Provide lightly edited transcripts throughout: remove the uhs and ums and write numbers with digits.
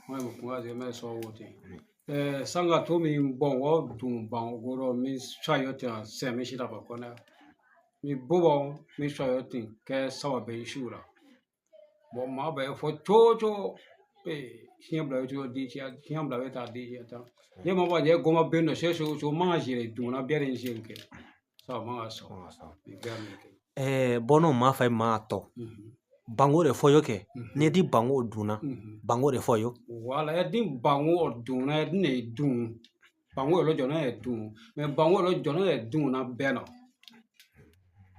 Mo kun ga me so wote. Sanga to mi bon wo dun ban goro mi chayo te se mi shira ba kona. Mi bobo mi chayo te ke sawa be shura. Bon ma be fo chocho e siempre yo di sia siempre be ta di sia ta. Ye ma ba ye goma be no se so so ma jire dun na be rin sin ke. Sa ma so. Mi be mi ke. Bɔnɔ ma fɛ ma tɔ. Bango de fɔ yo kɛ. Ne di bango dunna. Bango de fɔ yo. Wala ya di bango dunna ya di ne dun. Bango lo jɔna ye dun. Mais bango lo jɔna ye dun na bɛɛ nɔ.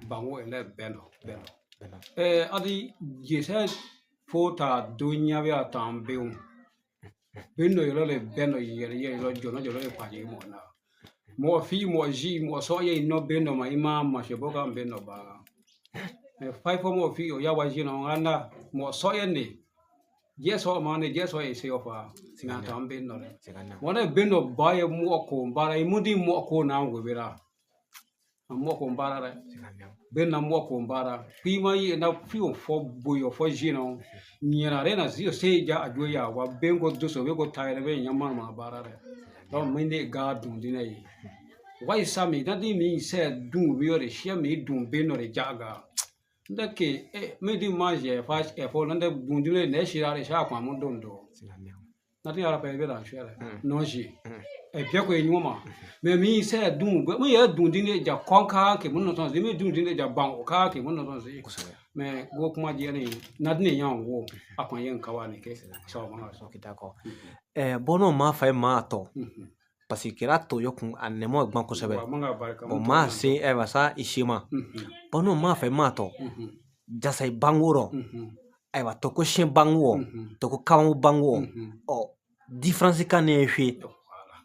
Bango yɛrɛ bɛɛ nɔ, bɛɛ nɔ. Adi jesɛ fo ta dunya bɛ a tan bewu. Bɛn dɔ yɛrɛ le bɛn dɔ yɛrɛ yɛrɛ jɔna jɔna ye paji mɔ na. Mɔgɔ fi mɔgɔ zi mɔgɔ sɔ ye nɔ bɛn dɔ ma i ma masɛ bɔ ka bɛn dɔ ba. Mais fai fo mɔgɔ fi o ya wa zi nɔ nka na mɔgɔ sɔ ye ne. Jɛ sɔ ma ne jɛ sɔ ye se o fa. Nka tan bɛn dɔ dɛ. Mɔgɔ ne bɛn dɔ ba ye mɔgɔ ko baara ye mun di mɔgɔ ko n'an go bɛ la. A mɔgɔ ko baara dɛ. Bɛn na mɔgɔ ko baara. K'i ma ye na fi o fɔ boyo fɔ zi nɔ. Ɲɛna de na zi o se ja a jo ya wa bɛn ko dusu bɛ ko ta yɛrɛ bɛ ɲɛ ma baara dɛ. Donc min de ga dun dinɛ ye. Wa isa mi na di mi se dun mi yɔrɔ siya mi dun bɛn dɔ de ja ga. Nde ke mi di ma je fa e fo nde dun dinɛ ne sira de sa kwa mo don do. Na ti ara pa be la sira. Non ji. E bien ko ɲuman ma. Mais mi se dun mi ye dun dinɛ ja kon ka ke mun no ton mi dun dinɛ ja ban o ka ke mun no ton si. Mais go kuma jɛ ne na di ne yan wo a kɔn ye n kawa ne kɛ sawa ma Ok, d'accord. Bɔnɔ ma fɛ ma tɔ. Parce que kɛra tɔ kun a nɛmɔ gan kosɛbɛ. Bon ma se ayiwa sa i si ma. Bɔnɔ ma fɛ ma tɔ. Jasa i bango rɔ. Ayiwa tɔ ko siyɛn bango tɔ ko kabango bango. Ɔ différence kan ne ye hwe.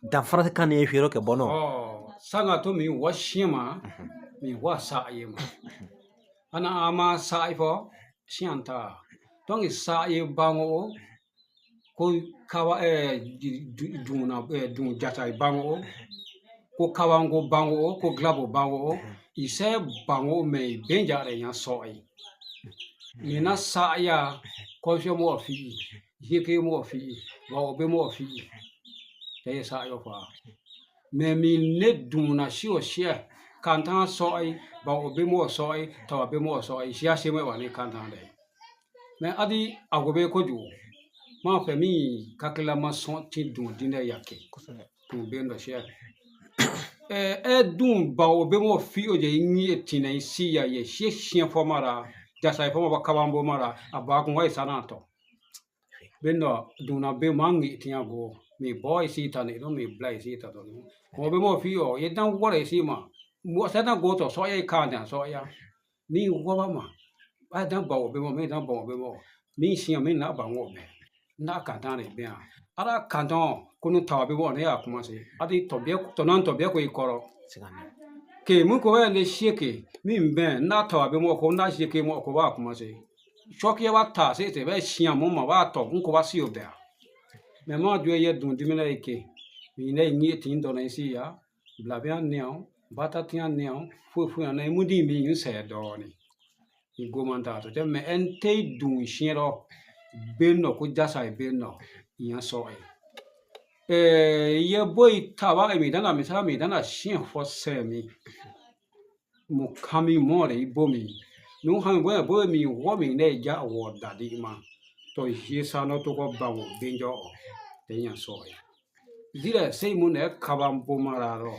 Danfara kan ne ye hwe yɔrɔ kɛ bɔnɔ. Sanga to min wa siɲɛ ma min wa sa ye ma. Ana ama sa i fɔ siɲɛ ta. Donc sa ye bango ko kawa dun na dun jata bango ko kawango bango ko glabo bango ise bango me benja re nya so ai. Ni na sa ya ko se mo fi ye ke mo fi wa obe mo fi te sa yo fa. Me mi ne dun na si o sie kan tan so ai ba obe mo so ai ta obe mo so ai sia se me wa ni kan tan de. Mais adi agobe koju ma fɛ min kakila ma sɔn ti dun dinɛ ya kɛ tun bɛ dɔ sɛ dun ba o bɛ mɔ fi o de ye tinɛ si ya ye si siɲɛ fɔ mara jasa fɔ ma ba kaban bɔ mara a ba kun wa isa na tɔ bɛ nɔ dunna bɛ ma ŋi tiɲɛ go mi bɔ isi ta ne mi bila isi ta tɔ mɔ bɛ mɔ fi o ye dan wɔrɔ isi ma mɔ sɛ go tɔ sɔ ye kan dan sɔ ya ni wɔba ma a dan ba o bɛ mɔ mi dan ba o bɛ mɔ min siɲɛ min na ba ŋɔ bɛɛ n'a kan de bɛ yan ala kan ko ni tawa bɛ bɔ ne y'a kuma se adi tɔ tɔ nan tɔ bɛ ko i kɔrɔ ke mun ko bɛ ne sie ke min bɛ n'a tawa bɛ mɔ ko n'a sie ke mɔ ko b'a kuma se sɔkiya b'a ta se tɛ bɛ siɲɛ mun ma b'a tɔ n ko b'a si o bɛɛ mɛ ma jɔ ye dun dimina ye ke mi ne ɲɛ tin dɔ na si ya bila bɛ yan nɛ bata ti yan nɛ foyi foyi na mun di min n sɛ dɔɔnin i goman ta to tɛ mɛ ɛn tɛ dun siɲɛ dɔ bɛ nɔ ko jasa ye bɛ nɔ yan sɔrɔ ye ye boyi taba mi dana mi sa mi dana siɲɛ fɔ sɛ mi mo kami mɔ de i bo mi nu hami bo bo mi wɔ mi ne ja wɔ dadi ma to hi sa no to ko ba wo benjɔ te yan sɔrɔ ye zira sei mu ne kaban bo mara rɔ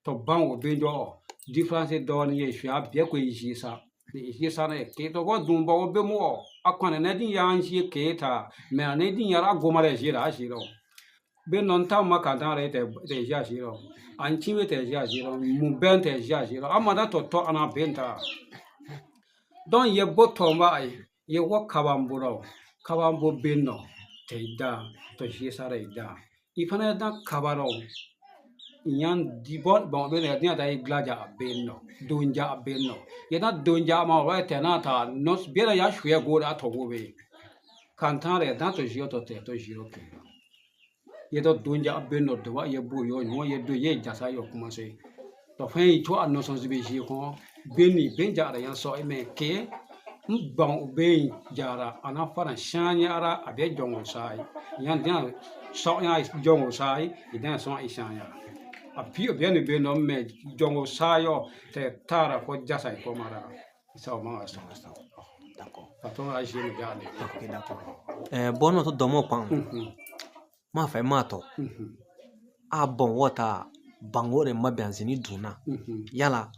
to ban wo benjɔ différence dɔɔni ye fiya bɛɛ ko i si sa i sa ne ke to ko dun ba wo be mo a kɔnɛ ne di yan si ke ta mɛ ne di yara goma de si la si rɔ be nɔ ta ma kan tan tɛ tɛ si a si rɔ an ci bɛ tɛ si a si rɔ mun bɛn tɛ si a si rɔ an ma da tɔ tɔ ana bɛn ta donc ye bɔ tɔnba ye ye wɔ kaban bɔ kaban bɔ bɛ nɔ tɛ da tɔ si sara i da i fana da kaba rɔ yan di bɔ bɔn bɛ na diɲɛ ta i gilaja a bɛ nɔ donja a bɛ nɔ ye na donja ma o tɛ n'a ta nɔ bɛɛ ya suya go a tɔ go bɛ yen kan tan yɛrɛ n'a tɔ si tɔ tɛ tɔ si yɔ kɛ ye dɔ donja a bɛ nɔ dɔ ye bo yɔ ɲɔ ye don ye jasa yɔ kuma se tɔ fɛn yi to a nɔsɔn bɛ si kɔn bɛ ni bɛ ja yɛrɛ yan sɔ mɛ ke N ban be jara ana fara shanya ara abe jongo sai yan dia so ya jongo sai idan so i shanya a pi be ni be no me jongo sayo te tara ko jasa ko mara so ma so. D'accord. Patron a jé me jale. Ok, d'accord. Bono to domo pan. Ma fa ma to. A bon wota bango de mabianzini duna. Yala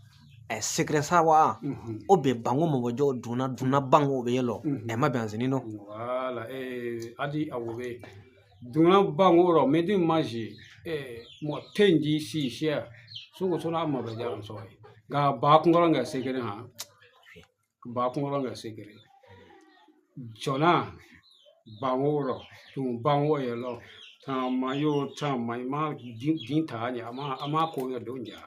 secret sa wa o be bango mo jo duna duna bango be yelo e mabianzini no. Voilà, adi awobe duna bango ro me di maji mo tenji si she so ko sona ma be jan so ga ba kun ga secret ha ba kun ga secret jona bango ro dun bango yelo ta ma yo ta ma ma din ta ni ama ama ko yo donja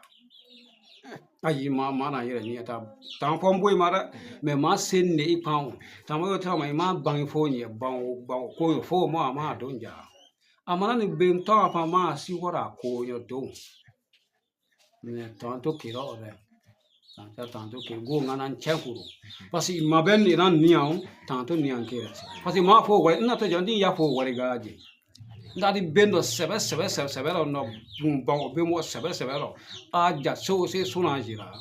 ayi ma ma na yere ni ta tan fo mboi mara me ma sen ne ipan ta ma yo ta ma ma bang fo ni bang bang ko yo fo ma ma donja amana ni ben ta pa ma si wora ko yo don ne tanto kiro re ta tanto ke go ngana nchekuru parce ma ben ni ran nian tanto nian ke parce ma fo wa na to jandi ya fo wa gaje ndadi bendo sebe sebe sebe sebe ro no bun bon be mo sebe sebe ro a ja so se suna jira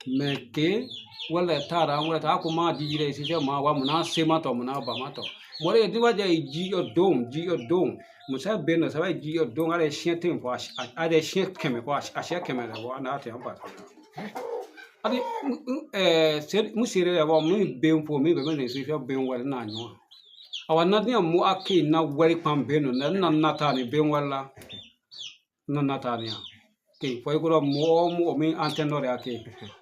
me ke wala tara wala ta ko ma di jire se ma wa muna se ma to muna ba ma to mo re di wa ja ji yo dom ji yo dom musa bendo sebe ji yo dom ale chien tin fo ale chien keme ko a chien keme la wa na te am pa adi se mu sere wa mu be fo mi be me se fe be wa na nyo awa na dia mu ake na wari pam be no na na ta ni be wala na na ta ni ke fo ko mo mo mi anteno re ake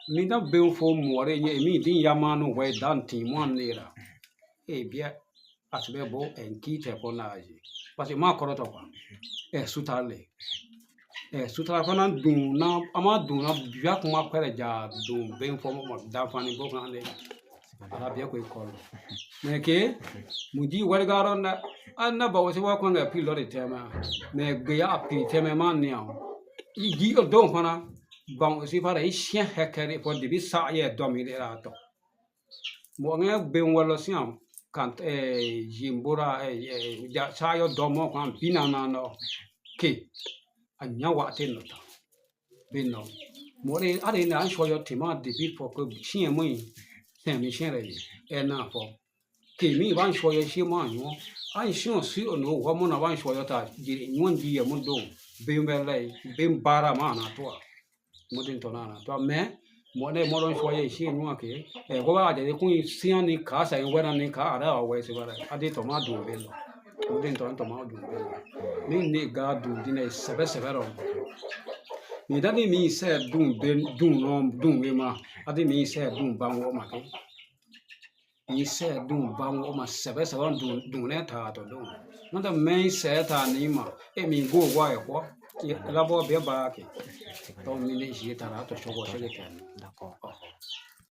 mi na be fo mo re nye mi din ya ma no we dan ti mo ne ra e bia atbe bo en ki te ko na ji parce ma ko to kwa e sutale e sutala fana dun na ama dun na bia kuma kwere ja dun be fo mo da fani bo kan le ala bia ko ikolo me ke mudi wargaro na anna ba wose wa kwanga pi lore tema me gbe ya pi tema ma ni a igi o don fana ban si fara i chien hekere fo dibi sa ye domine ra to mo nge be wolo si am kan jimbura ja sa yo domo kan bina na no ke anya wa te no ta be no mo re are na sho yo tema dibi fo ko chien mo mi chien re e na fo ke mi ban sho yo shi ma nyo an shi o si o no wa mo na ban sho yo ta ji nyon ji ye mo do be be le be bara ma na to mo din to na na to me mo ne mo don sho ye shi nyo ke e go ba de kun si an ni ka sa yin wa na ni ka ara wa we se bara ade to ma do be lo mo din to to ma do be lo mi ni ga do di ne sebe sebe ro mi da ni mi se dun be dun no dun we ma ade mi se dun ba wo ma ke mi se dun ba wo ma sebe sebe dun dun ne ta to dun na da me se ta ni ma e mi go wa e ko la bo be ba ke to mi ne ji ta ra to sho go she ke. D'accord.